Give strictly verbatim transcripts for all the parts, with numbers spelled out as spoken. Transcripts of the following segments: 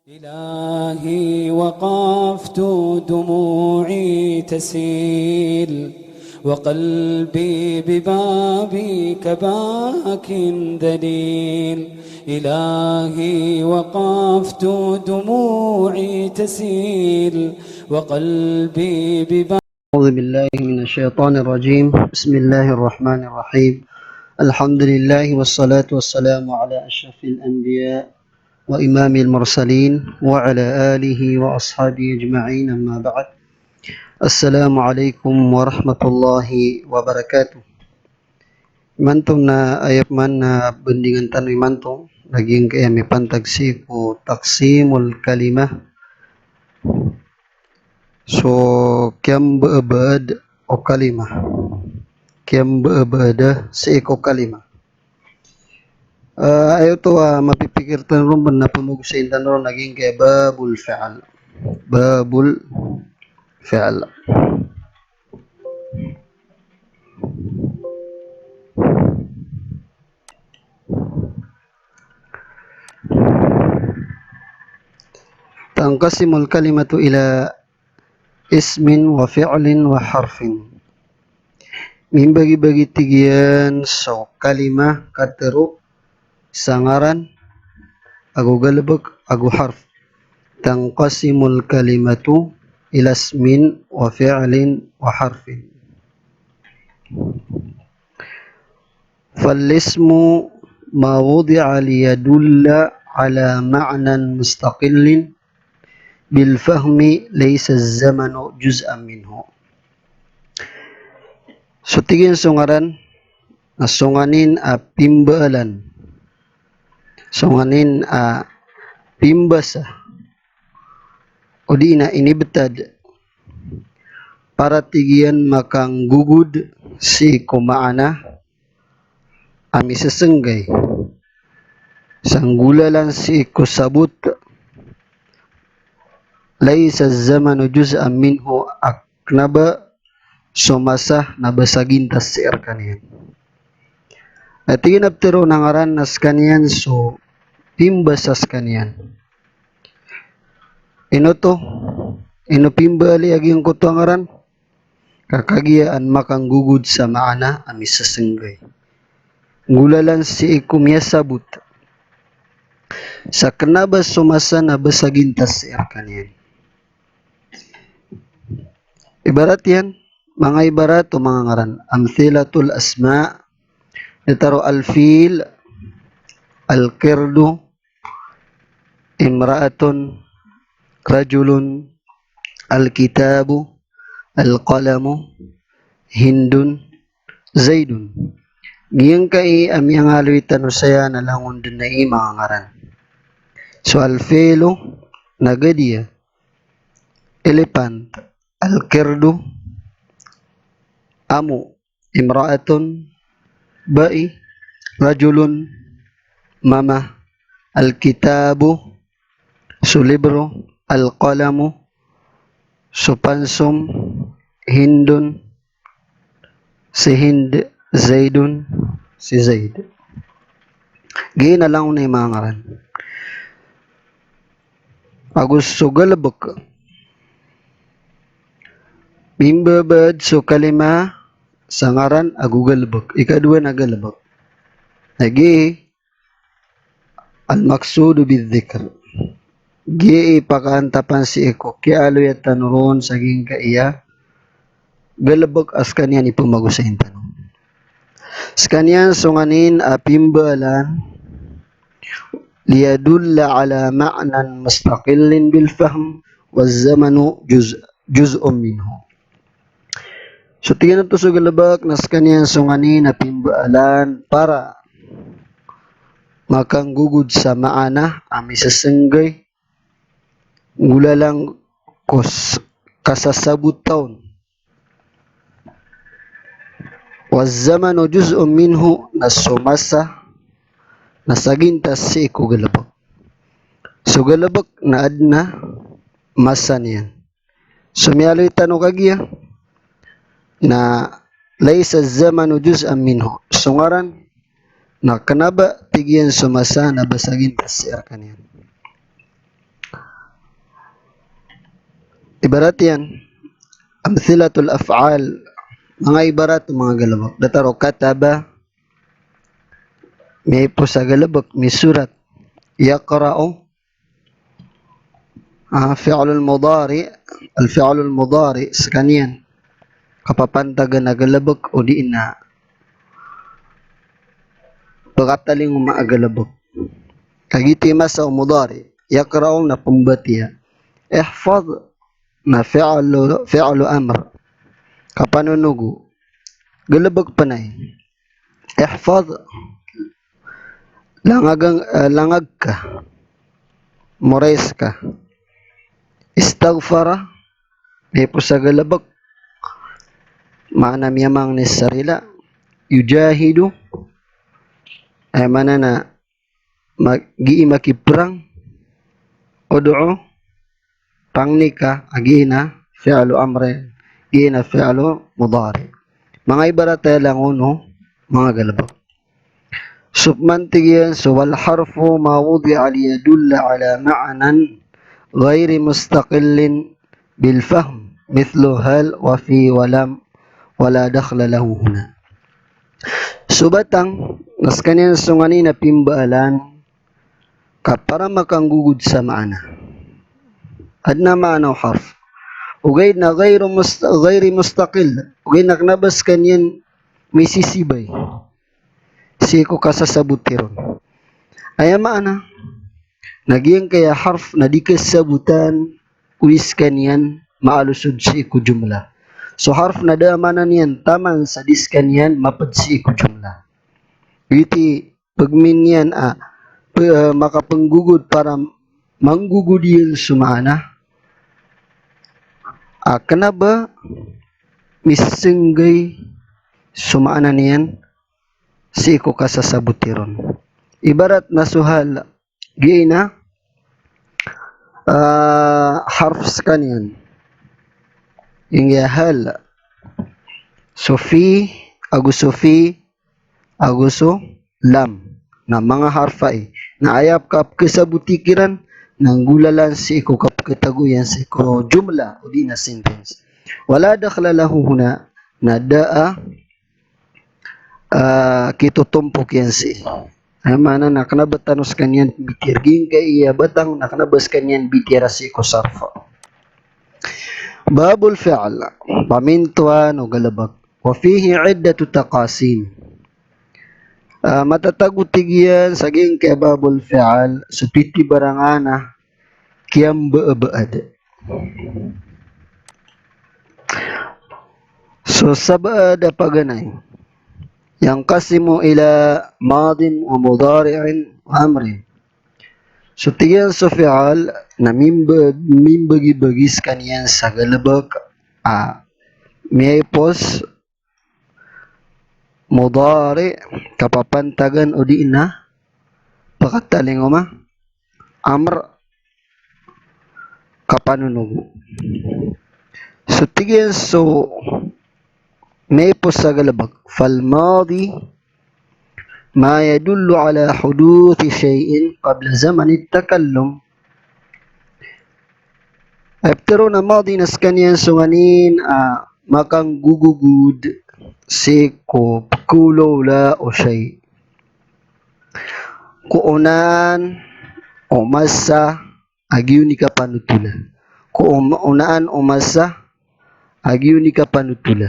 إلهي وقفت دموعي تسيل وقلبي ببابك باك ذليل. إلهي وقفت دموعي تسيل وقلبي ببابك. أعوذ بالله من الشيطان الرجيم. بسم الله الرحمن الرحيم. الحمد لله والصلاة والسلام على أشرف الأنبياء وإمام المرسلين وعلى آله وأصحابه أجمعين، أما بعد. السلام عليكم ورحمة الله وبركاته. Imanto na aya pman a bandingan tano imanto, lagid aya mipantag sii ko taqsimul kalimah. So kiyambabaad o kalimah. Kiyambabaad sii ko kalimah. Ah, aya oto a mapipikir tano ron, pn na pamagosayin tano ron, lagid aya babul fi'l. Babul fi'l. Tanqasimul kalimatu ila ismin wa fi'lin wa harfin. Mimbagibagi, tig iyan, so kalimah, katharo, sa ngaran, ago galbk, ago harf. Tanqasimul kalimatu ila ismin wa fi'lin wa harfin. Fal ismu ma wudi'a liyadulla ala ma'nan mustaqillin bil fahmi laysa az-zamanu juz'an minhu. So tig iyan so ngaran, na so nganin a pimbaalan, so nganin a pimbasa, odi na inibtad, para, tig iyan, makanggogod sii ko maana a misesenggay sa nggolalan sii ko sabot, laysa az-zamanu juz'an minhu, a kna ba so masa na ba sagintas sii rkaniyan. Na tig iyan a ptharoon a ngaran na skaniyan so pimbasa skaniyan. Ino oto? Ino pimbaali a giyangkoto a ngaran? Ka kagiya an makanggogod sa maana a misesenggay, nggolalan sii ko miyasabot, sa kna ba so masa na ba sagintas sii rkaniyan. Ibarat iyan, manga ibarat o manga ngaran. Amthilatul asma, di tharo al-fil, al-qirdu, imra'atun, rajulun, al-kitabu, al-qalamu, hindun, zaidun. Giyangkai a miyangaaloy tano saya na langon dn ai manga ngaran. So al-filu na gadiya, elephant, al-qirdu, amo, imra'atun, bai, rajulun, mama, al-kitabu, so libro, al-qalamu, so pansum, hindun, si Hind, zaidun, si Zaid. Giya na langon ai manga ngaran. Ago so galbk. Mimbabaad so kalimah sa ngaran ago galbk. Ikadowa na galbk. Lagid al-maqsudu bidh-dhikr. Giya i pakaantapan sii ko kiyaaloya tano ron sa giyangkaiya galbk a skaniyan i pamagosayin tano. Skaniyan so nganin a pimbaalan, liyadulla ala ma'nan mustaqillin bil fahm, waz-zamanu juz-, juz'un minhu. So tig iyan oto so galbk na skaniyan so nganin a pimbaalan para makanggogod sa maana a misesenggay, nggolalan ko s-, kasasabota on. Waz-zamanu juz'un minhu, na so masa na sagintas sii ko galbk. So galbk na adn a masa niyan. So miyaaloy tano kagiya na laysa az-zamanu juz'an minhu. So ngaran na kna ba, tig iyan, so masa na ba sagintas sii rkaniyan. Ibarat iyan, amthilatul af'al, manga ibarat o manga galbk. Datar o kataba, miyaipos a galbk, misurat. Yaqra'u, ah, fi'lul mudari', al-fi'lul mudari', skaniyan kapapantagan a galbk o di na pkatalingoma a galbk. Kagiya i masa o mudari'. Yaqra'u na pmbatiya. Ihfaz na fi'lu, fi'lu amr. Kapanonogo. Galbk pn ai. Ihfaz. Langag, eh, langag ka. Morais ka. Istaghfara. Miyaipos a galbk. Maana miyamangni sa rila. Yujahidu. Aya maana na ma-, gii makiprang. Ud'u, pangni ka, a gii na fi'lu amrin, gii na fi'lu mudari'. Manga ibarat aya langon o manga galbk. So pman tig iyan so wal harfu ma wudi'a liyadulla ala ma'nan ghairi mustaqillin bil fahm, mithlu hal wa fi wa lam wa la dakhla lahu huna. So batang, na skaniyan so nganin a pimbaalan, ka para makanggogod sa maana. Adn a maana o harf. Ogaid na ghairu must-, ghairi mustaqil. Ogaid na kna ba skaniyan misisibay sii ko kasasaboti ron. Aya maana na giyangkaya harf na di kasabotan o di skaniyan maalosod sii ko jumlah. So harf na da a maana niyan taman sa di skaniyan mapd sii ko jumlah. Giyoto i pagmin iyan a, pe-, eh, makapanggogod para manggogod iyan so maana. A kna ba misenggay so maana niyan sii ko kasasaboti ron. Ibarat na so hal, gii na, ah, harf skaniyan. Inggiya hal. So fi, ago so fi, ago so lam. Na manga harf ai. Na aya kapkasaboti kiran, na nggolalan sii ko kapkatago iyan sii ko jumlah, o di na sentence. Wa la dakhla lahu huna, na da a, ah, kitotompok iyan sii. Aya maana na kna ba tano skaniyan mbitiyarai, giyangkaya batang na kna ba skaniyan mbitiyarai sii ko sarf. Babul fi'l, pamintoan o galbk. Wa fihi iddatu taqasim. Ah, matatago tig iyan sa giyangkaya babul fi'l, so titibarangan a kiyambabaad. So sabaad a paganay. Yanqasimu ila madin wa mudari'in wa amrin. So tig iyan so fi'l na mimba-, mimbagibagi skaniyan sa galbk a miyaipos mudari' kapapantagan o di na pakatalingoma, amr kapanonogo. So tig iyan so miyaipos sa galbk, fal madi ma yadullu ala huduthi shay'in qabla zamanit takallum. Aya pitharo na madi na skaniyan so nganin a makanggogogod sii ko pkhaolawla o shay'. Ko onaan o masa a giyoto i kapanotola. Ko om-, onaan o masa a giyoto i kapanotola.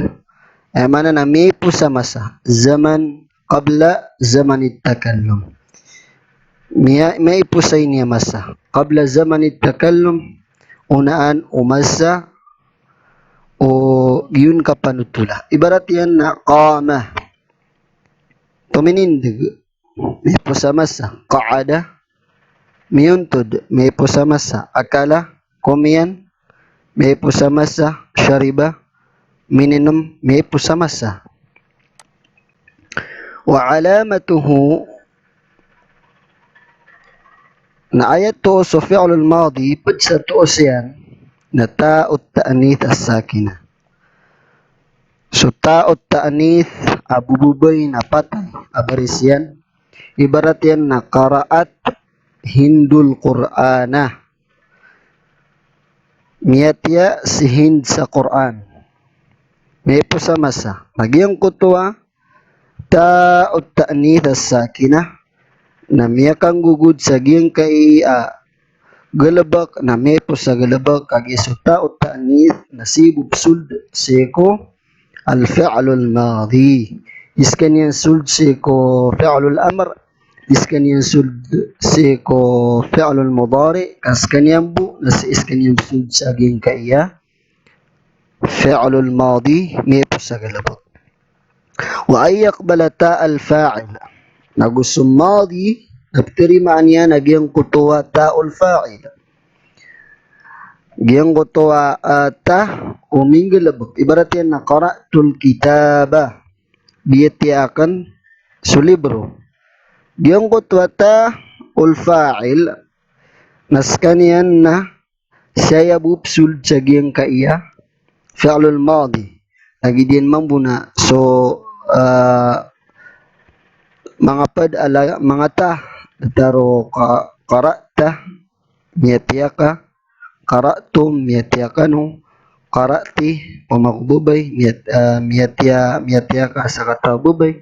Aya maana na miyaipos a masa, zaman qabla zamanit takallum. Miya-, miyaipos a ini a masa, qabla zamanit takallum, onaan o masa o giyoto i kapanotola. Ibarat iyan na qama, tominindg, miyaipos a masa. Qa'ada, miyontod, miyaipos a masa. Akala, komiyan, miyaipos a masa. Shariba, mininom, miyaipos a masa. Wa alamatuhu, na aya toos o fi'lul madi, pd sa toos iyan na ta'ut ta'nith as-sakinah. So ta'ut ta'nith a bo babay na patay a baris iyan. Ibarat iyan na qara'at Hindul Qur'ana. miyatiya si Hind sa Qur'an. Miyaipos a masa. Na giyangkoto a ta'ut ta'nith as-sakinah na miyakanggogod sa giyangkai a galbk na miyaipos a galbk, kagiya so ta'ut ta'nith na sii bo psold sii ko al-fi'lul madi. Di skaniyan sold sii ko fi'lul amr, di skaniyan sold sii ko fi'lul mudari, ka skaniyan bo na sii skaniyan sold sa giyangkai a fi'lul madi, miyaipos a galbk. Wa an yaqbala ta'al fa'il. Na go so madi, na ptarimaan iyan a giyangkoto a ta'ul fa'il. Giyangkoto a, ah, ta o minggalbk. Ibarat iyan na qara'tul kitaba. Biyatiya akn so libro. Giyangkoto a ta'ul fa'il na skaniyan na siyaya bo psold sa giyangkai a fi'lul madi. Lagid iyan mambo na so, ah, manga pd a la-, manga ta, datar o ka-, qara'ta, miyatiya ka, qara'tum, miyatiya kano, qara'ti, o manga babay, miyat-, ah, miyatiya, miyatiya ka sakataw a babay,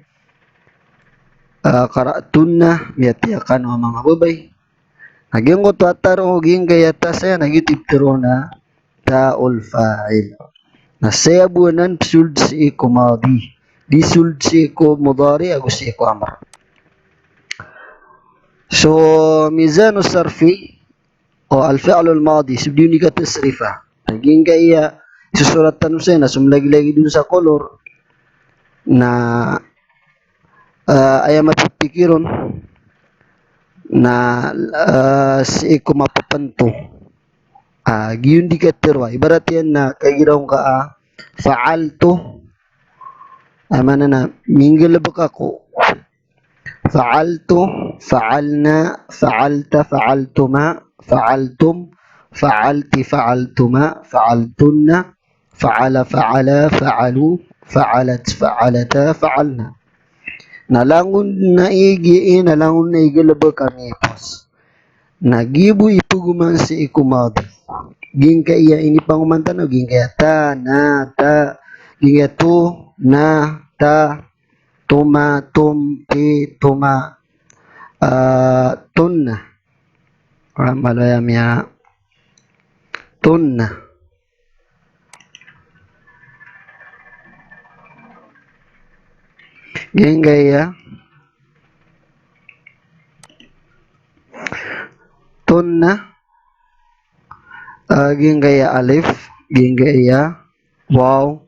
ah, qara'tunna, miyatiya kano a manga babay. Na giyangkoto a ta roo, giyangkaya ta saya, na giyoto i ptharoon a ta'ul fa'il. Na saya bo anan psold sii ko madi. Di sold sii ko mudari ago sii ko amr. So, mizanu sarfi o al-fi'lul madi, so di on di katasrifa. Na giyangkaya isosorat tano saya na so mlagilagid on sa kolor na, ah, aya mapipikir on na, ah, sii ko mapapanto. Ah, giya on di katharo a. Ibarat iyan na kagira on ka a fa'altu. Aya maana na minggalbk ako. Fa'altu, fa'alna, fa'alta, fa'altuma, fa'altum, fa'alti, fa'altuma, fa'altunna, fa'ala, fa'ala, fa'alu, fa'alat, fa'alata, fa'alna. Na langon na i giya i, na langon na i galbk a miyaipos. Na giya bo i pgoman sii ko madi. Giyangkaya inipangoman tano, giyangkaya ta, na, ta, giyangkaya tu, na, ta, tuma, tum, ti, tuma, ah, tunna. Ah, malo aya miya, tunna. Giyangkaya tunna, ah, giyangkaya alif, giyangkaya waw,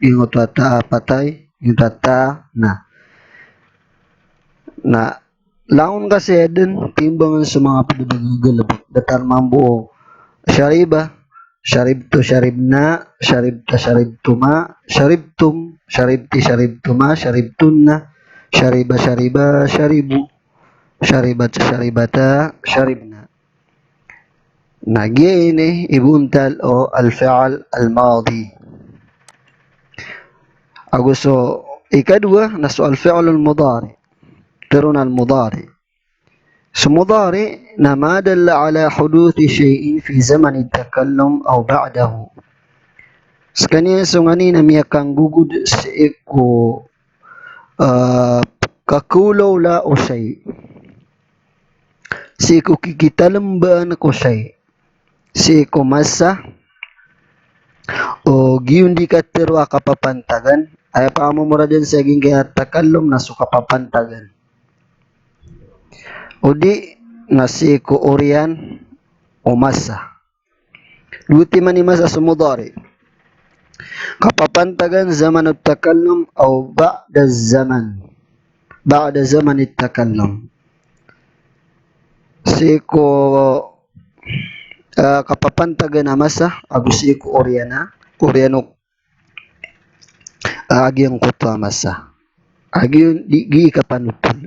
giyangkoto a ta a patay, giyangkoto a ta na. Na langon ka saya dn, timbangan so manga pd a ba galbk. Datar mambo o shariba, sharibtu, sharibna, sharibta, sharibtuma, sharibtum, sharibti, sharibtuma, sharibtunna, shariba, shariba, sharibu, sharibat, sharibata, sharibna. Na giya ini i bontal o al-fi'l al-madi. Ago so ikadowa na so al-fi'l al-mudari. Tharoon a al-mudari. So mudari na ma dalla ala huduthi shay'in fi zamani takallum aw ba'dahu. Skaniyan so nganin a miyakanggogod sii ko, ah, kakhaolawla o shay'. Sii ko kikitalombaan ko shay'. Sii ko masa o giya on di katharo a kapapantagan. Aya pamomorad iyan sa giyangkaya takallum na so kapapantagan. O di na sii ko oriyan o masa. Dowa timan i masa so mudari. Kapapantagan zamanut takallum aw ba'da zaman. Ba'da zamanit takallum. Sii ko, ah, kapapantagan a masa, ago sii ko oriyan a, oriyan o, ah, giyangkoto a masa. Ago di, di kapanotol.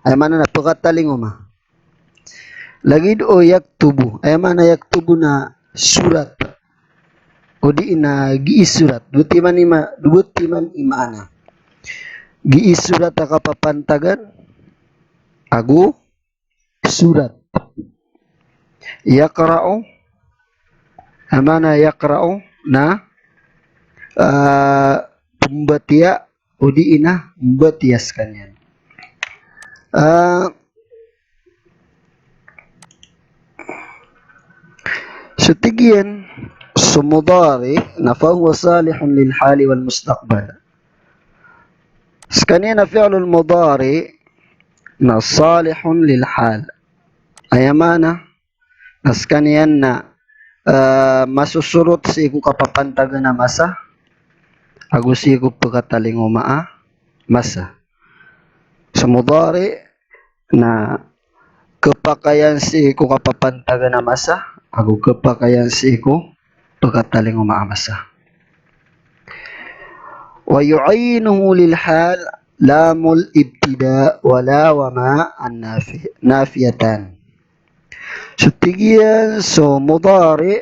Aya maana na pkatalingoma. Lagid o yaktubu. Aya maana yaktubu na surat. O di na gii surat. Dowa timan i ma-, dowa timan i maana. Gii surat a kapapantagan ago surat. Yaqra'u, Aya maana yaqra'u na, ah, pmbatiya, odi na mbatiya skaniyan. Ah, so tig iyan so mudari' na fahuwa salihun lil hali wal mustaqbal. Skaniyan a fi'lul mudari' na salihun lil hal. Aya maana na skaniyan na, eh, masosorot sii ko kapapantagan a masa ago sii ko pkatalingoma a masa. So mudari' na khapakay iyan sii ko kapapantagan a masa ago khapakay iyan sii ko pkatalingoma a masa. Wa yu'ayyinuhu lil hal lamul ibtida' wa la wa ma an-nafi-, nafiyatan. So tig iyan so mudari'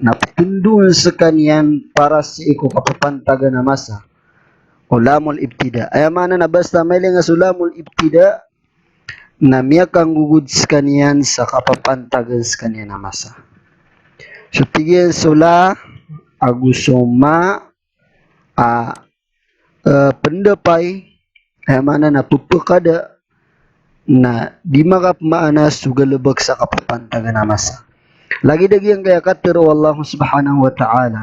na ptindon skaniyan para sii ko kapapantagan a masa o lamul ibtida'. Aya maana na basta mailay nga so lamul ibtida' na miyakanggogod skaniyan sa kapapantagan skaniyan a masa. So tig iyan so la ago so ma a, eh, pndapay, aya maana na ppkhada, na di makapmaana so galbk sa kapapantagan a masa. Lagid a giyangkaya katharo o Allah subhanahu wa ta'ala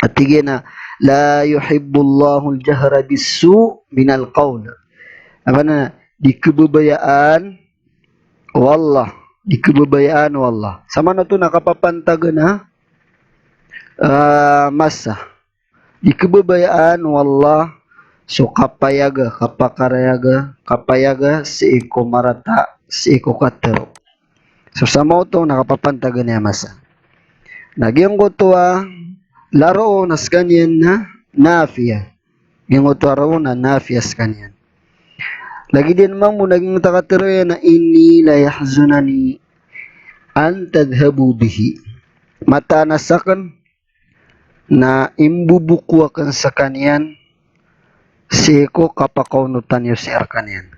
a tig iyan a, "La yuhibbullahu al-jahra bis-su' minal qawl." Aya maana na di khababayaan o Allah, di khababayaan o Allah. Samanoto na kapapantagan a, ah, masa. Di khababayaan o Allah so kapayaga, kapakarayaga, kapayaga sii ko marata, sii ko katharo. So samaoto na kapapantagan iyan a masa. Na giyangkoto a la roo na skaniyan na nafiya. Giyangkoto a roo na nafiya skaniyan. Lagid iyan mambo na giyangkoto a katharo iyan a, "Inni la yahzunani an tadhhabu bihi." Mataan a sakn na imboboko akn skaniyan sii ko kapakaonotan iyo sii rkaniyan.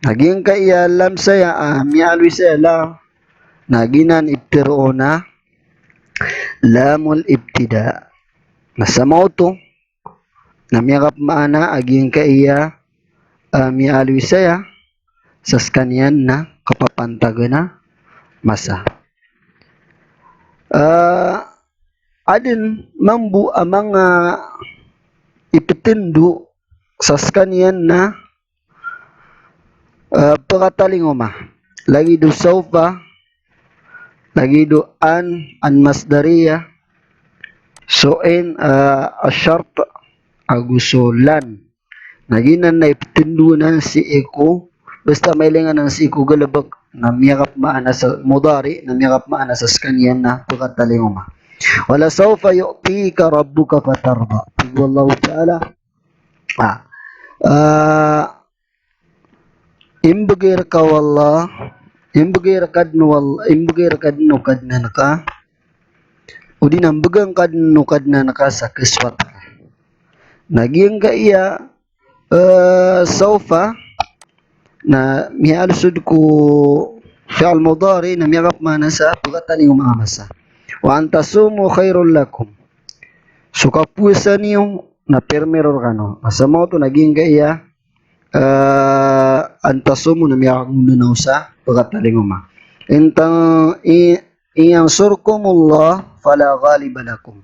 Na giyangkaya lam saya, ah, miyaaloy saya la, na giyanan i ptharoon a lamul ibtida'. Na samaoto na miyakapmaana a giyangkaya, ah, miyaaloy saya sa skaniyan na kapapantagan a masa. Ah, adn mambo a manga iptndo sa skaniyan na, ah, pkatalingoma. Lagid o sawfa, lagid o an, an masdariya, so in, ah, ash-shart, ago so lan. Na giyanan na iptndo anan sii ko, basta mailay nga anan sii ko galbk, na miyakapmaana sa mudari', na miyakapmaana sa skaniyan na pkatalingoma. "Wa la sawfa yu'tika rabbuka fatarda." Tig o Allahu Ta'ala, ah, ah, imbgay rka o Allah, imbgay rka dn o Allah, imbgay rka dn o Kadnan ka, odi na mbgan ka dn o Kadnan ka sa khaswat ka. Na giyangkaya, eh, sawfa, na miyaaloy ko fi'l mudari' na miyakapmaana sa pkatalingoma a masa. "Wa an tasumu khairul lakum." So kapowasa niyo na pirmi ron rkano. Na samaoto na giyangkaya, eh, an tasumu na miyakanggona o sa pkatalingoma. In ta-, i-, in yansurkumullah fala ghaliba lakum.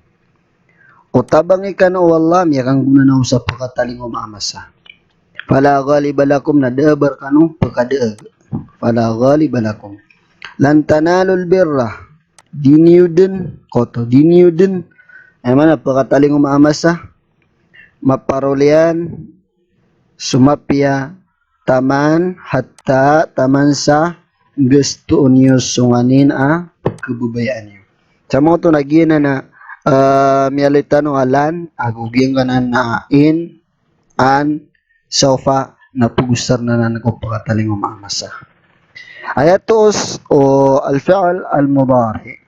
O tabangi kano o Allah, miyakanggona o sa pkatalingoma a masa. Fala ghaliba lakum, na da a ba rkano pkadaag. Fala ghaliba lakum. Lan tanalul birra. Di niyo dn, koto, di niyo dn. Aya maana pkatalingoma a masa. Maparolian so mapiya taman, hatta, taman sa nggastoon iyo so nganin a pkhababayaan iyo. Samaoto na giyanan a, eh, miyaaloy tano a lan, ago giyangkanan a in, an, sawfa, na pagosarn anan ko pkatalingoma a masa. Aya toos o al-fi'l al-mudari'.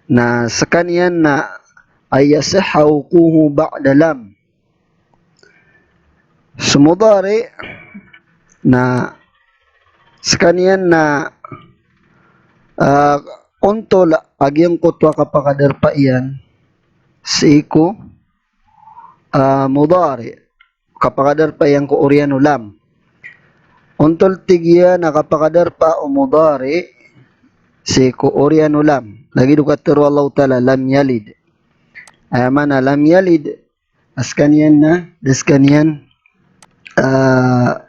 Na skaniyan na an yasihha wuqu'uhu ba'da lam. So mudari' na skaniyan na, ah, ontol a giyangkoto a kapakadarpa iyan sii ko, ah, mudari. Kapakadarpa iyan ko oriyan o lam. Ontol tig iyan a kapakadarpa o mudari sii ko oriyan o lam. Lagid o katharo o Allahu Ta'ala, "Lam yalid." Aya maana lam yalid, da skaniyan na, da skaniyan, ah,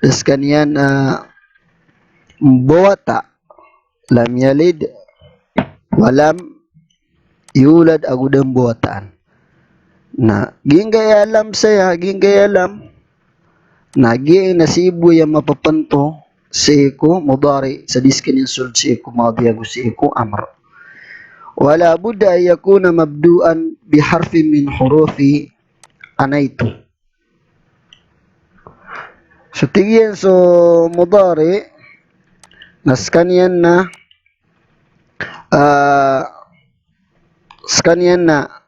da skaniyan, ah, mbawata. Lam yalid wa lam yulad, ago da mbawataan. Na giyangkaya lam saya, giyangkaya lam, na giya na sii bo aya mapapanto sii ko mudari, sa di skaniyan sold sii ko madi ago sii ko amr. Wala budda an yakuna mabduan biharfin min hurufi anaitu. So tig iyan so mudari, na skaniyan na, ah, skaniyan na,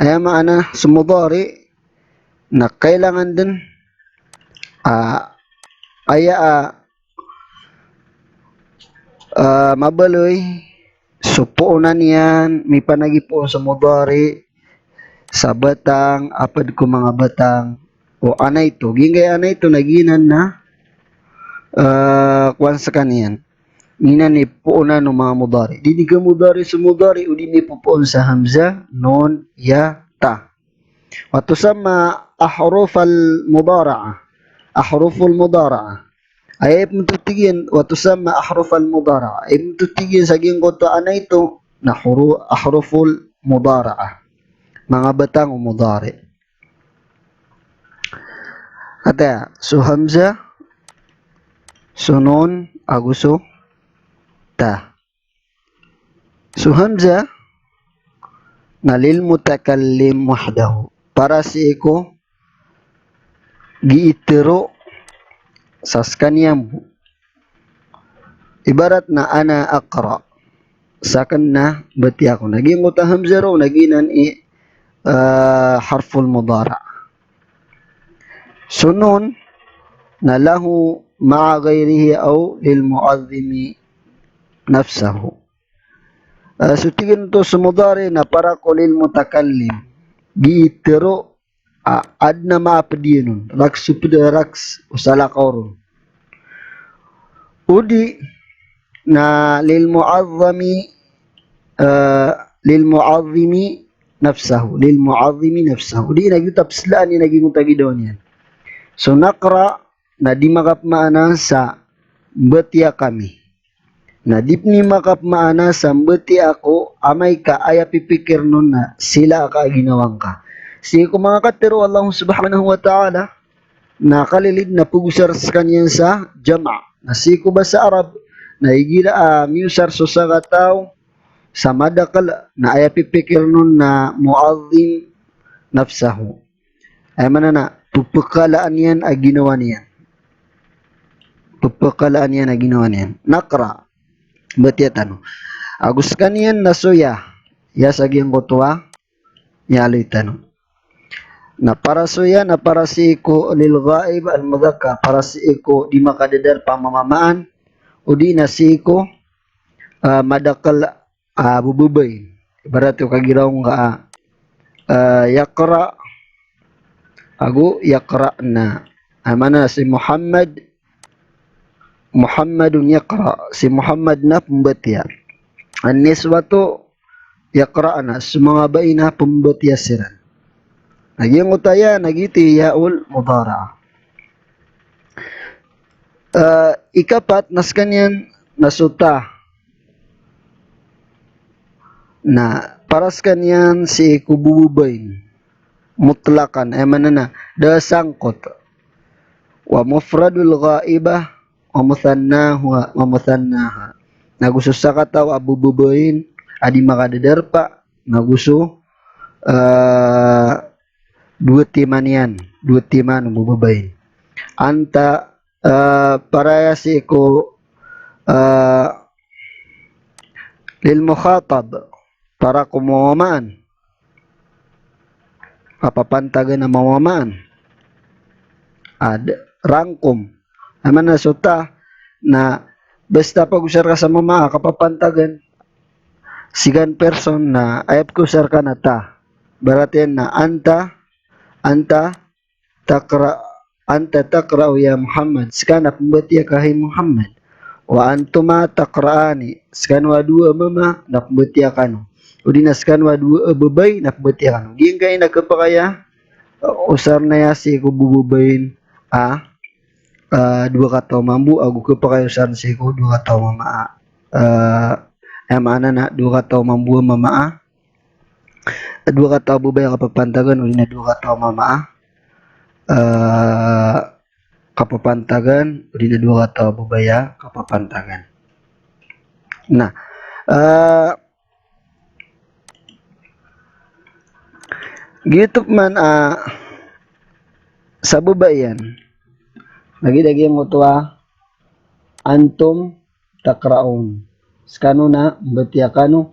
aya maana so mudari na kailangan den, ah, aya, ah, ah, mabaloy so poonan iyan, mipanagipoon so mudari sa batang a ped ko manga batang o anaitu. Giyangkaya anaitu na giyanan na, ah, kowan skaniyan. Giyanan i poonan o manga mudari. Di di ka mudari so mudari, o di mipopoon sa hamza, nun, ya, ta. Wa tusamma ahrufal mudara'ah. Ahruful mudara'ah. Aya ipmtotig iyan, wa tusamma ahrufal mudara'ah. Ipmtotig iyan sa giyangkoto a anaitu na huru-, ahruful mudara'ah. Manga batang o mudari. Ata, so hamza, so nun, ago so ta. So hamza na lil mutakallim wahdahu. Para sii ko gii tero sa skaniyan bo. Ibarat na ana aqra. Saken na batiya ako. Na giyangkoto a hamza ron na giyanan i, ah, harful mudara. So nun na lahu ma'a ghairihi aw lil mu'azzimi nafsahu. Ah, so tig iyan oto so mudari na para ko lil mutakallim. Gii tero, ah, aden a maaped iyan on. Raks o ped, raks o salakaw ron. O di na lil mu'azzami, ah, lil mu'azzimi nafsahu. Lil mu'azzimi nafsahu. O di na giyoto a pslaan iyan a giyangkoto a gidawa niyan. So naqra na di makapmaana sa mbatiya kami. Na di pen i makapmaana sa mbatiya ako, amay ka aya pipikir on na sila ka a ginawa ngka. Sii ko manga katero o Allah subhanahu wa ta'ala, na kalilid na pegosar skaniyan sa jama'. Na sii ko basa Arab, na igira a miyosar so sakataw sa madakel, na aya pipikir on na mu'azzim nafsahu. Aya maana na, pepekalaan iyan a ginawa niyan. Pepekalaan iyan a ginawa niyan. Naqra. Mbatiya tano. Ago skaniyan na so ya. Ya sa giyangkoto a miyaaloy tano. Na para so ya, na para sii ko lil ghaib al mudhakkar. Para sii ko di makadadarpa a mamamaan. O di na sii ko, ah, madakel a, ah, bo babain. Ibarat o kagira ngka a, ah, yaqra ago yaqra'na. Aya maana si Muhammad, Muhammadun yaqra. Si Muhammad na pembatiya. An-niswatu yaqra'na. So manga bai na pembatiya siran. Na giyangkoto a ya, na giyoto i ya'ul mudara'ah. Ah, ikapat na skaniyan na so ta. Na para skaniyan sii ko bo babain. Mutlaqan, aya maana na da sangkot. Wa mufradul ghaibah wa muthannaha, wa muthannaha. Nago so sakataw a bo babain a di makadadarpa, nago so, ah, dowa timan iyan, dowa timan o bo babain. Anta, ah, para aya sii ko, ah, lil mukhatab, para ko mamamaan. Kapapantagan a mamamaan. Ad, rangkom. Aya maana so ta na Basta pagosar ka sa mama a kapapantagan, sigan person na aya pekosar ka na ta. Ibarat iyan na anta, anta taqra, anta taqra'u ya Muhammad, seka na pembatiya ka hay Muhammad. Wa antuma taqra'ani, sekano a dowa a mama na pembatiya kano. Odi na sekano a dowa a babay na pembatiya kano. Giyangkai na kepakay a, uh, osarn aya sii ko bo babay a, uh, dowa kataw mambo, ago kepakay a osarn sii ko dowa kataw mama a, uh, aya maana na dowa kataw mambo a mama a, dowa kataw babay a kapapantagan, odi na dowa kataw mama a, eh, kapapantagan, odi na dowa kataw babay a kapapantagan. Na, eh, giyoto pman, eh, sa babay iyan. Lagid a giyangkoto a, antum taqra'un. Sekano na mbatiya kano.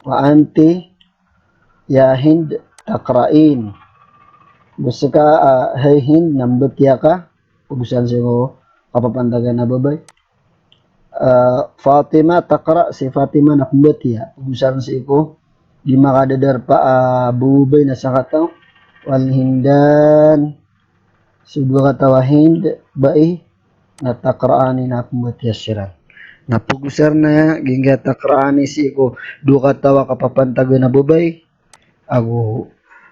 Wa anti ya Hind taqra'in. Go seka, ah, hay Hind na mbatiya ka. Pagosarn sii ko kapapantagan a babay. Ah, Fatima taqra, si Fatima na pembatiya. Pagosarn sii ko di makadadarpa a babay na sakataw. Wal Hindan. So dowa kataw a Hind, bai, na taqra'ani na pembatiya siran. Na pagosarn aya, giyangkai a taqra'ani sii ko dowa kataw a kapapantagan a babay, ago,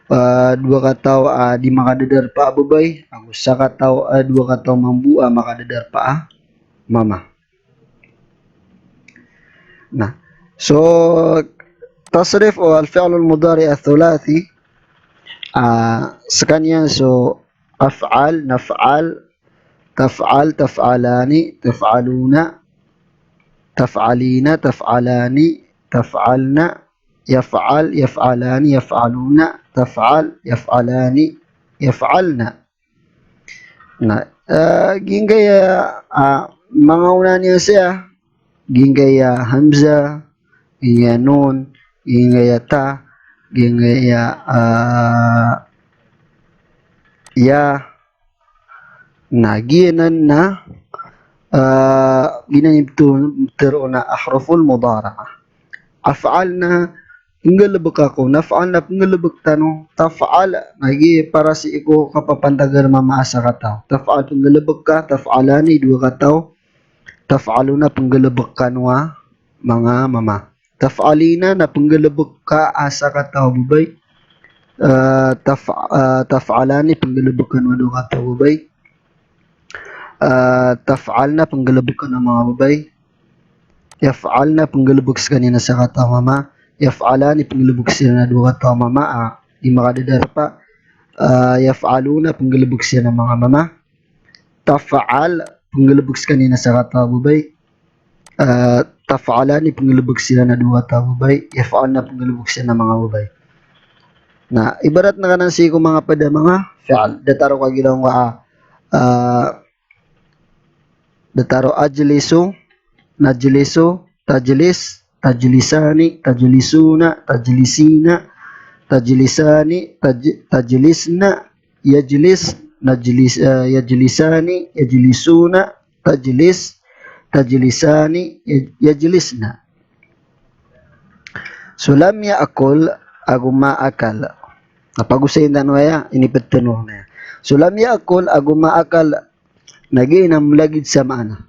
ah, dowa kataw a di makadadarpa a babay, ago sakataw, ah, dowa kataw mambo a makadadarpa a mama. Na, so, tasrif o al-fi'l al-mudari' ath-thulathi, ah, sekaniyan so af'al, naf'al, taf'al, taf'alani, taf'aluna, taf'alina, taf'alani, taf'alna, yaf'al, yaf'alani, yaf'aluna, taf'al, yaf'alani, yaf'alna. Na, eh, giyangkai a, ah, manga ona niyan saya, giyangkai a hamza, giyangkai a nun, giyangkai a ta, giyangkai a, ah, ya. Na, giyanan na, ah, giyanan i ptharoon a ahruful mudara'ah. Af'alna, penggalebek ako. Naf'alna, penggalebek tano. Taf'al, na giya para sii ko kapapantagan a mama a sakataw. Taf'al, penggalebek ka. Taf'alani, dowa kataw. Taf'aluna, penggalebek kano a manga mama. Taf'alina, na penggalebek ka a sakataw a babay. Eh, taf-, eh, taf'alani, penggalebek kano a dowa kataw a babay. Ah, taf'alna, penggalebek kano a manga babay. Yaf'alna, penggalebek sekaniyan a sakataw a mama. Yaf'alani, penggalebek siran a dowa kataw a mama, ah, di makadadarpa. Ah, yaf'aluna, penggalebek siran a manga mama. Taf'al, penggalebek sekaniyan a sakataw a babay. Ah, taf'alani, penggalebek siran a dowa kataw a babay. Yaf'alna, penggalebek siran a manga babay. Na, ibarat na kanan sii ko manga ped a manga fi'l. Datar o kagiya ko a, ah, datar o ajlisu, najlisu, tajlis, tajlisani, tajlisuna, tajlisina, tajlisani, taj-, tajlisna, yajlis, najlis, eh, yajlisani, yajlisuna, tajlis, tajlisani, yaj-, yajlisna. So lam ya'kul ago ma akal. Na pagosayin tano aya, iniped tano ron aya. So lam ya'kul ago ma akal, na giya na melagid sa maana.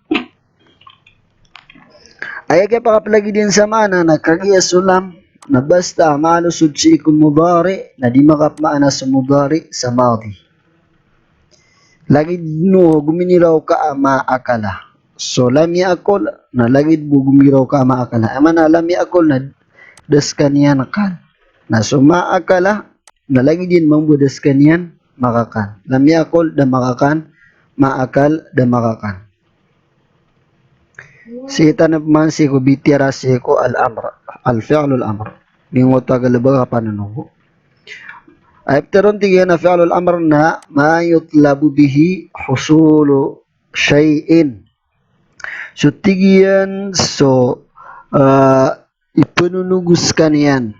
Aya kiyapakapelagid iyan sa maana na kagiya so lam, na basta a maalosod sii ko mudari, na di makapmaana so mudari sa madi. Lagid o gominiraw ka a ma akala. So lam ya'kul, na lagid bo gominiraw ka a ma akala. Aya maana lam ya'kul na da sekaniyan kan. Na so ma akala, na lagid iyan mambo da sekaniyan makakan. Lam ya'kul, da makakan. Ma akal, da makakan. Sii tano pman sii ko bitiyara sii ko al-amr, al-fi'lul amr. Giyangkoto a galebek a pananogo. Aya ptharoon, tig iyan a fi'lul amr na ma yutlabu bihi husulu shay'in. So tig iyan so, ah, ipenonogo sekaniyan.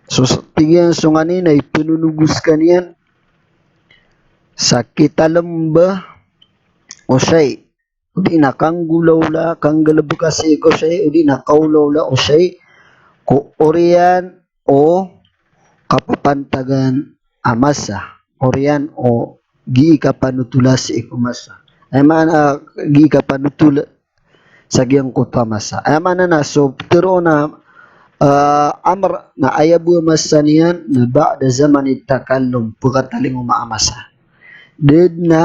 So, so tig iyan so nganin na ipenonogo sekaniyan sa kitalemba o shay'. o di na kanggolawla, kanggalebeka sii ko shay', o di na kawlawla o shay', ko oriyan o kapapantagan a masa, oriyan o gii kapanotola sii ko masa. Aya maana, ah, gii kapanotola sa giyangkoto a masa. Aya maana na so ptharoon a, ah, amr na aya bo a masa niyan na ba'da zamanit takallum, pkatalingoma a masa. Da dn a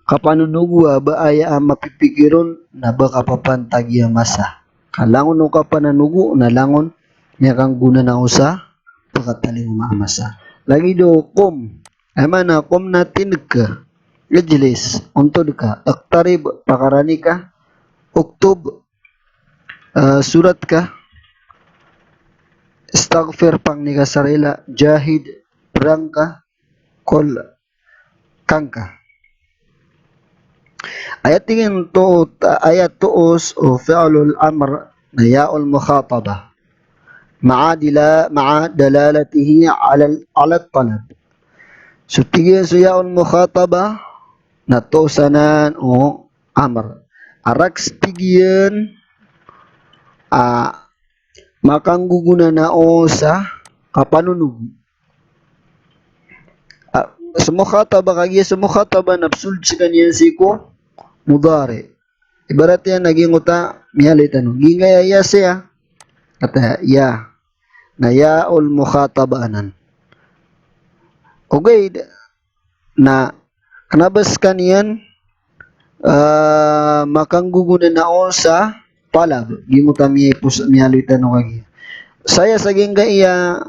kapanonogo a ba aya a mapipikir on na ba kapapantagi a masa. Ka langon o kapananogo na langon miyakanggonanao sa pkatalingoma a masa. Lagid o qum. Aya maana qum na tindg ka. Ijlis, ontod ka. Iqtarib, pakarani ka. Uktub, ah, sorat ka. Istaghfir, pangni ka sa rila. Jahid, perang ka. Qul, kangka. Aya tig iyan toos, aya toos o fi'lul amr na ya'ul mukhatabah. Ma'a dila-, ma'a dalalatihi 'ala, 'ala talab. So tig iyan so ya'ul mukhatabah na toos anan o amr. A rakhs tig iyan a makanggogonanao sa kapanonogo. Ah, so mukhatabah, kagiya so mukhatabah na psold skaniyan sii ko mudari'. Ibarat iyan na giyangkoto a miyaaloy tano. Giyangkaya ya saya. Katii ya. Na ya'ul mukhatabah anan. Ogaid na kna ba skaniyan, ah, makanggogonanao sa talab. Giyangkoto a miyaipos, miyaaloy tano kagiya. Saya sa giyangkaya,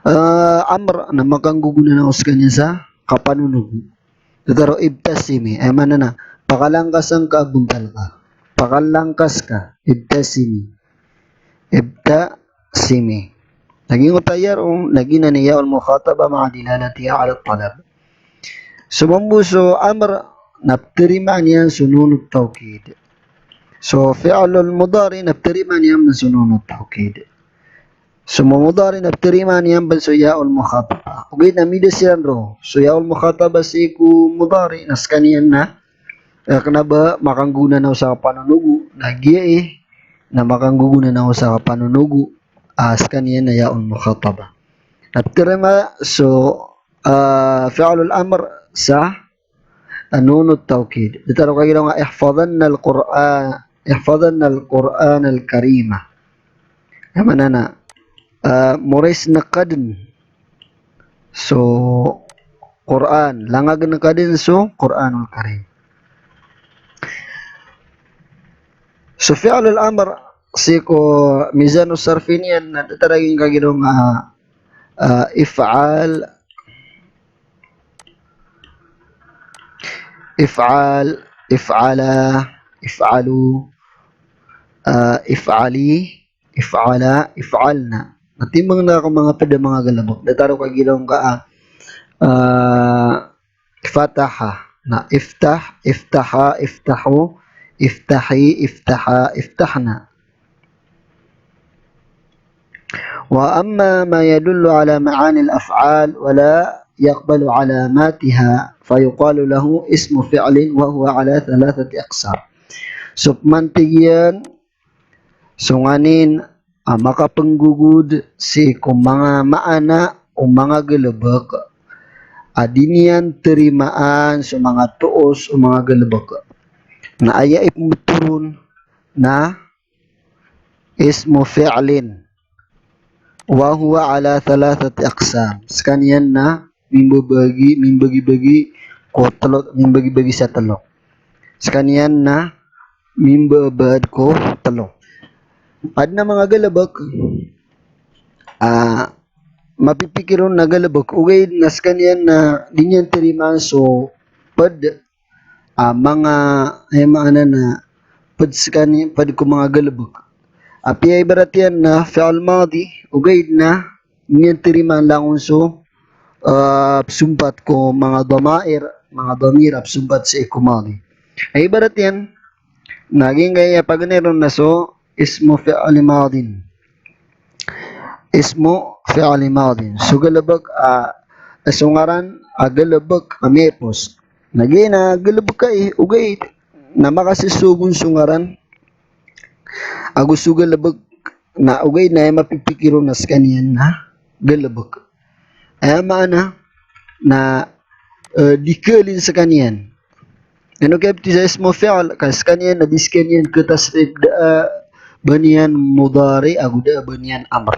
ah, amr na makanggogonanao skaniyan sa kapanonogo. Datar o ibtasimi. Aya maana na, pakalangkas angka a bontal ka. Pakalangkas ka. Ibtasimi. Ibtasimi. Na giyangkoto a ya roo, na giyanan i ya'ul mukhatabah ma'a dilalatiha 'ala talab. So mambo so amr na ptarimaan iyan so nunut tawkid. So fi'lul mudari' na ptarimaan iyan so nunut tawkid. So mudari' na ptarimaan iyan pn so ya'ul mukhatabah. Ogaid na mida siran roo. So ya'ul mukhatabah sii ko mudari' na skaniyan na, eh, kna ba makanggogonanao sa kapanonogo, na giya i na makanggogonanao sa kapanonogo, ah, skaniyan na ya'ul mukhatabah. Na ptarima so, ah, fi'lul amr sa, ah, nunut tawkid. Datar o kagiya nga ihfadhannal Qur'an, ihfadhannal Qur'anal Karima. Aya maana na, ah, morizn ka dn so Qur'an, langagn ka dn so Qur'anul Karim. So fi'lul amr sii ko mizanus sarfi niyan na datar a giyangkaya giraw nga, ah, if'al, if'al, if'ala, if'alu, ah, if'ali, if'ala, if'alna. Na timbang na ko manga pd a manga galbk. Datar o kagiya giraw nga, ah, fataha. Na iftah, iftaha, iftahu, iftahi, iftaha, iftahna. Wa amma ma yadullu ala ma'anil af'al wa la yaqbalu alamatiha, fa yuqalu lahu ismu fi'lin wa huwa ala thalathati aqsam. So pman tig iyan, so nganin a makapanggogod sii ko manga maana o manga galbk a di niyan tarimaan so manga toos o manga galbk. Na aya ipmbtho ron na ismu fi'lin. Wa huwa ala thalathati aqsam. Skaniyan na mimbabagi, mimbagi-bagi ko tlo, mimbagi-bagi sa tlo. Skaniyan na mimbabaad ko tlo. Adn a manga galbk a mapipikir on na galbk, ogaid na skaniyan na di niyan tarimaan so pd a manga, aya maana na pd skani, pd ko manga galbk. Apiya ibarat iyan na fi'l madi, ogaid na di niyan tarimaan langon so, ah, psompat ko manga damair, manga damir a psompat sii ko madi. Ay ibarat iyan na giyangkaya paganay ron na so ismu fi'li madin. Ismu fi'li madin. So galbk a, so ngaran a galbk a miyaipos. Na giya na galbk ai, ogaid na makasosogon so ngaran ago so galebek, na ogaid na aya mapipikir on na sekaniyan na galebek. Aya maana na, eh, di kelin sekaniyan. Ino kiyabtisa ismu fi'l, ka sekaniyan na di sekaniyan ketasrif, da, eh, ba niyan mudhari ago da ba niyan amr.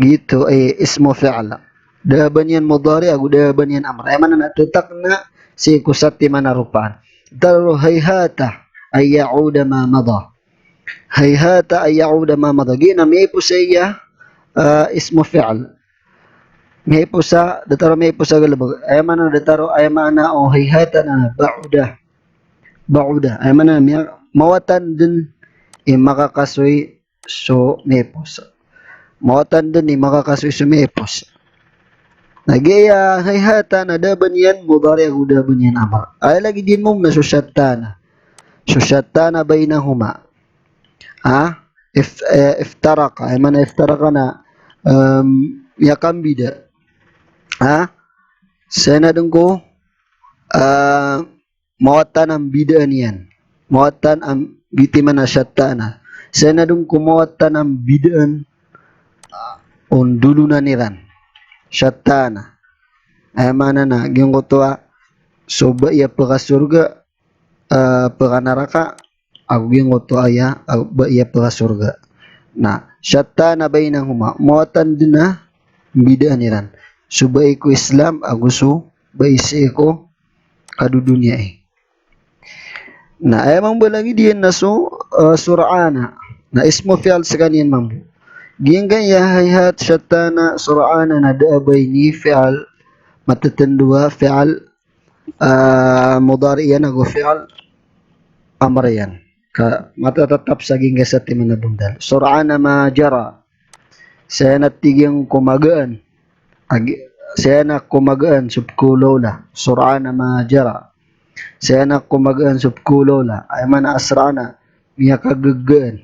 Giyoto i ismu fi'l. Da ba niyan mudhari ago da ba niyan amr. Aya maana na tetakna sii ko satiman a ropaan. Taro hayhata an ya'uda ma madha. Hayhata an ya'uda ma madha. Giya na miyaipos aya, ah, ismu fi'l. Miyaipos a, da taro miyaipos a galebek. Aya maana da taro, aya maana o hayhata na ba'uda. Ba'uda. Aya maana miya, mawatan den i makakasoy so miyaipos. Mawatan den i makakasoy so miyaipos. Na giya hayhata na da ba niyan mudhari ago da ba niyan amr. Aya lagid iyan mambo na so shattana. So shattana bainahuma. Ha? If, eh, iftaraqa. Aya maana iftaraqa na, em, miyakambida. Ha? Saya na den ko, eh, mawatan a mbidaan iyan. Mawatan a, giyoto i maana shattana. Saya na den ko mawatan a mbidaan o ndolonan iran. Shattana. Aya maana na giyangkoto a so bai a pekasorga, eh, pekanaraka, ago giyangkoto aya, eh, bai a pekasorga. Na shattana bainahuma, mawatan den a mbidaan iran. So bai ko Islam ago so bai sii ko kadodoniyai. Na aya mambo a lagid iyan na so, eh, sur'ana. Na ismu fi'l sekaniyan mambo. Giyangkaya hayhat, shattana, sur'ana na da a ba ini fi'l matetendo a fi'l, eh, mudhari iyan ago fi'l amr iyan. Ka matatatap sa giyangkaya satiman a bondal. Sur'ana ma jara. Saya na tig iyan ko magaan. Agi, saya na ko magaan so pekhaolawla. Sur'ana ma jara. Saya na ko magaan so pekhaolawla. Aya maana asra'na, miyakagagaan.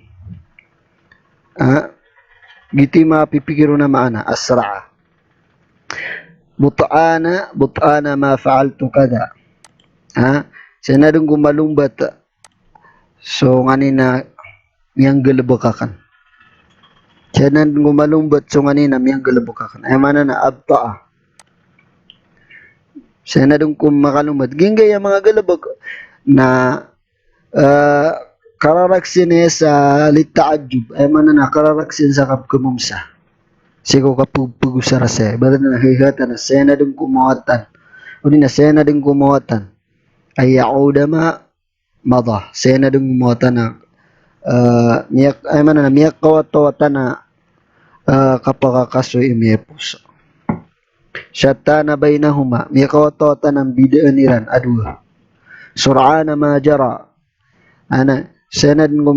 Ha? Giyoto i mapipikir on a maana, asra'a. But'ana, but'ana ma fa'altu kadha. Ha? Saya na den ko malombat so nganin a miyanggalebek aken. Saya na den ko malombat so nganin a miyanggalebek aken. Aya maana na abta'a. Saya na den ko makalombat. Giyangkaya manga galebek na, eh, kararaksina sa lita'ajjub. Aya maana na kararaksina sa kapekemomsa. Sii ko kapegosara saya. Ibarat na hayhata na saya na den ko mawatan. Odi na saya na den ko mawatan. An ya'uda ma madha. Saya na den ko mawatan a, eh, miyak, aya maana na miyakawatawatan a, eh, kapakakasoy i miyaipos. Shattana bainahuma, miyakawatawatan a mbidaan iran a dowa. Sur'ana ma jara. Aya na, saya na den ko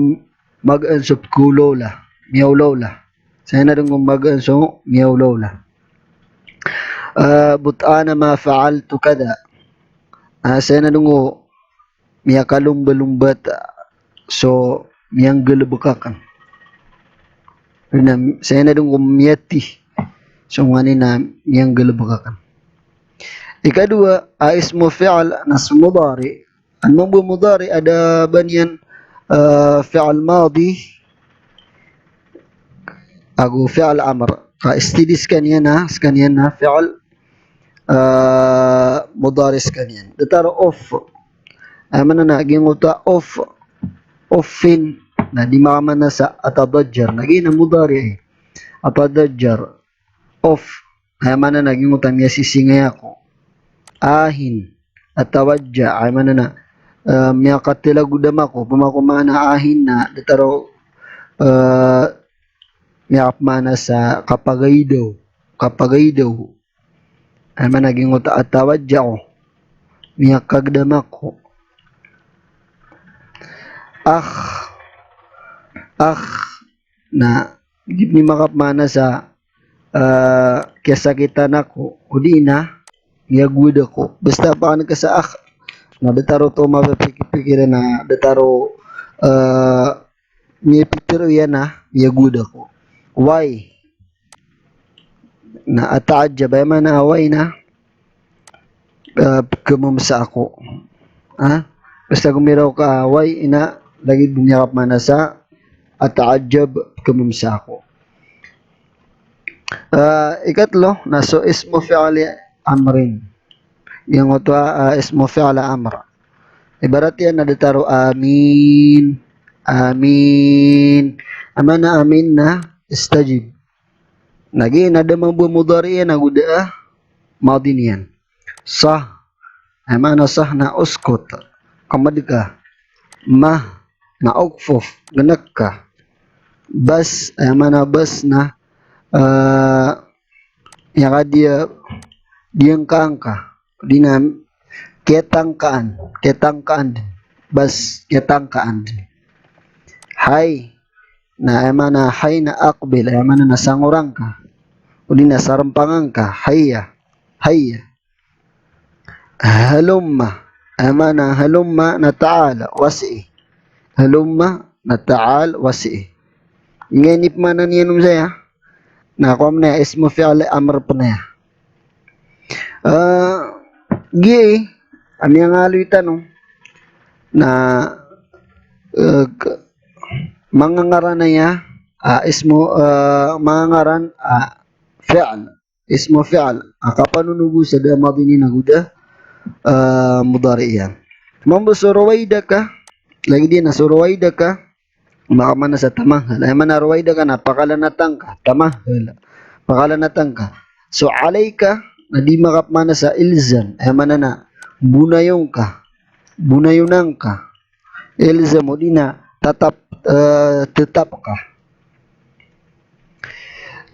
magaan so pekhaolawla, miyaolawla. Saya na den ko magaan so miyaolawla. Eh, but'ana ma fa'altu kadha. Ah, saya na den ko miyakalombalombat so miyanggalebek aken. Na, saya na den ko miyati so nganin a miyanggalebek aken. Ikadowa a ismu fi'l na so mudhari. An mambo a mudhari a da a ba niyan, eh, fi'l madi ago fi'l amr. Ka steady sekaniyan na, sekaniyan na fi'l, eh, mudhari sekaniyan. Da taro of. Aya maana na giyangkoto a of. Offin. Na di makamaana sa atadajjar. Na giya na mudhari. Atadajjar. Of. Aya maana na giyangkoto a miyasisingay ako. Ahin. Atawajja. Aya maana na, eh, miyakatelagodam ako. Opama ko maana ahin na da taro, eh, miyakapmaana sa kapagaidaw. Kapagaidaw. Aya maana giyangkoto a atawajja'u. Miyakagedam ako. Akh. Akh. Na, di niyan makapmaana sa, eh, kiyasakitan ako. Odi na, miyagowad ako. Basta pakan ka sa akh. Na, da taro oto mapipikir-pikir na, da taro, eh, miyapipiro iyan na, miyagowad ako. Why? Na ata'ajjab, aya maana a why na, eh, kemomsa ako. Ha? Basta gomiraw ka a way ina, lagid bo miyakapmaana sa ata'ajjab, kememesa ako. Ah, ikatlo, na so ismu fi'li amrin. Giyangkoto a, ah, ismu fi'l amr. Ibarat iyan na datar o amin, amin. Aya maana amin na istajib. Na giya na da mambo a mudhari' iyan ago da a madi niyan. Sah. Aya maana sah na uskut. Kemed ka. Mah. Na ukfuf. Genek ka. Bas. Aya maana bas na, eh, aya ka di, eh, diyangkaangka. Di na kiyatangkaan. Kiyatangkaan. Bas. Kiyatangkaan. Hay. Na aya maana hay na aqbil, aya maana na sangorangka. O di na sarempangangka, hayya, hayya. Halumma, aya maana halumma na ta'al, wasi. Halumma na ta'al, wasi. Ngeni pemaana niyan on saya. Na kowa mena ismu fi'l amr pena ya. Eh, giya, ami angaloy tano na, eh, ke-, manga ngaran aya, ah, ismu, eh, manga ngaran, ah, fi'l, ismu fi'l, ah, kapanonogo sa da madi niyan ago da, eh, mudhari' iyan. Mambo so ruwaidaka, lagid iyan na so ruwaidaka, makapmaana sa tamahal. Aya maana ruwaidaka na pakalanatangka, tamahal. Pakalanatangka. So alaika, na di makapmaana sa ilzam. Aya maana na bonayongka, bonayonangka. Ilzam o di na tatap, eh, tetapka.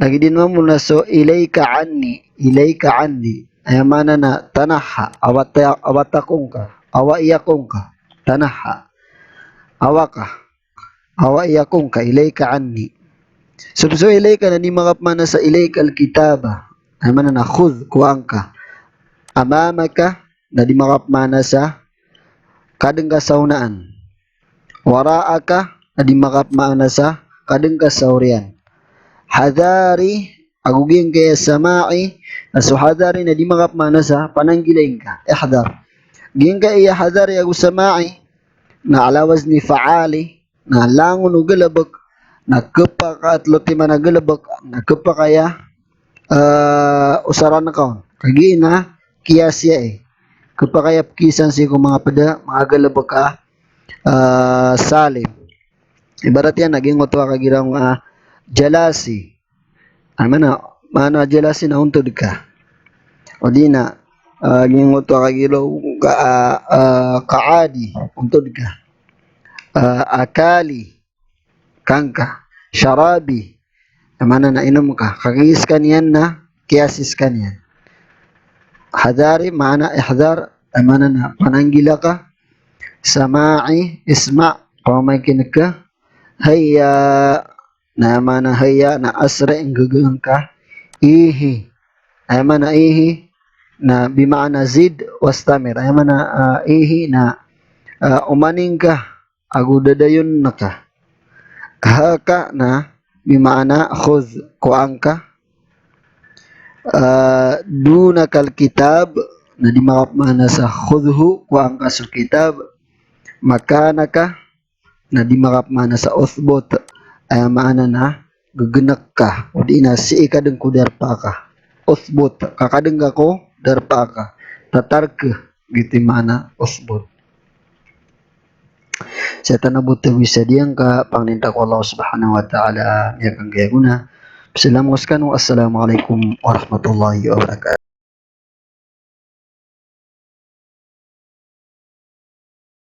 Lagid iyan mambo na so ilaika anni, ilaika anni. Aya maana na tanaha, awata-, awatako ngka, awaiako ngka, tanaha. Awaka. Awaiako ngka, ilaika anni. So, so ilaika na di makapmaana sa ilaikal kitaba. Aya maana na khudh, kowaa ngka. Amamaka, na di makapmaana sa kadeng ka sa onaan. Wara'aka, na di makapmaana sa kadeng ka sa oriyan. Hadhari, ago giyangkaya sama'i, na so hadhari na di makapmaana sa pananggilai ngka. Ihdhar. Giyangkaya hadhari ago sama'i, na ala wazni fa'ali, na langon o galebek, na kepakaatlo timan a galebek, na kepakaya, eh, osaran ka on. Kagiya na kiyas iyan, eh. Kepakaya pekiyasan sii ko manga ped a, manga galebek a, eh, salim. Ibarat iyan na giyangkoto a kagira a, ah, jalasi. Aya maana, maana jalasi na ontod ka. O di na, ah, giyangkoto a kagira a, ah, ah, ka'adi, ontod ka. Ah, akali, kangka. Sharabi, aya maana na inom ka. Kagiya sekaniyan na kiyasi sekaniyan. Hadhari, maana ihdhar, aya maana na pananggila ka. Sama'i, isma', pamamakineg ka. Hayya, na aya maana hayya na asri', nggegaan ka. Ihi, aya maana ihi na bimaana zid wastamir. Aya maana, ah, ihi na, ah, omaning ka ago dadayon ka. Haka na bimaana khudh, kowaa ngka. Ah, dunakal kitab, na di makapmaana sa khudhhu, kowaa ngka so kitab. Makanaka, na di makapmaana sa uthbut. Aya maana na gegenek ka, o di na sii ka den ko darpa ka. Uthbut, ka ka den ka ko darpa ka. Tatarke, giyoto i maana uthbut. Sa tano bo tawi sa diyangka, pangnin ta ko Allah Subhanahu wa Ta'ala, miyakangkaya gona. Salam ko sekano, assalamu alaikum warahmatullahi wabarakatuh.